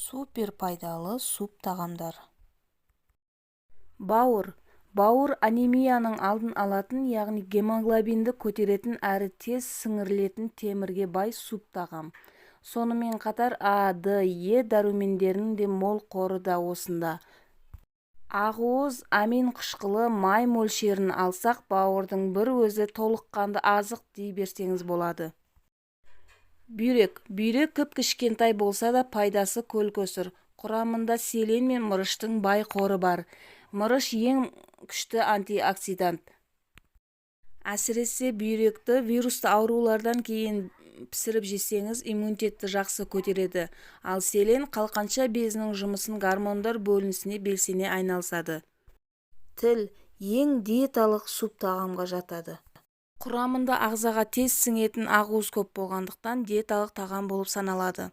Супер пайдалы суп тағамдар. Бауыр. Бауыр анемияның алдын алатын, яғни гемоглобинді көтеретін әрі тез сіңірілетін темірге бай суп тағам. Сонымен қатар А, Д, Е дәрумендерінің де мол қоры да осында. Ақуыз, амин қышқылы, май мөлшерін алсақ, бауырдың бір өзі толыққанды азық дей берсеңіз болады. Бүйрек. Бүйрек кіп-кішкентай болса да, пайдасы көл-көсір. Құрамында селен мен мырыштың бай қоры бар. Мырыш ең күшті антиоксидант. Әсіресе бүйректі вирусты аурулардан кейін пісіріп жесеңіз, иммунитетті жақсы көтереді. Ал селен қалқанша безінің жұмысын, гормондар бөлінісіне белсене айналысады. Тіл ең диеталық суп тағамға жатады. Құрамында ағзаға тез сіңетін ақуыз көп болғандықтан, диеталық тағам болып саналады.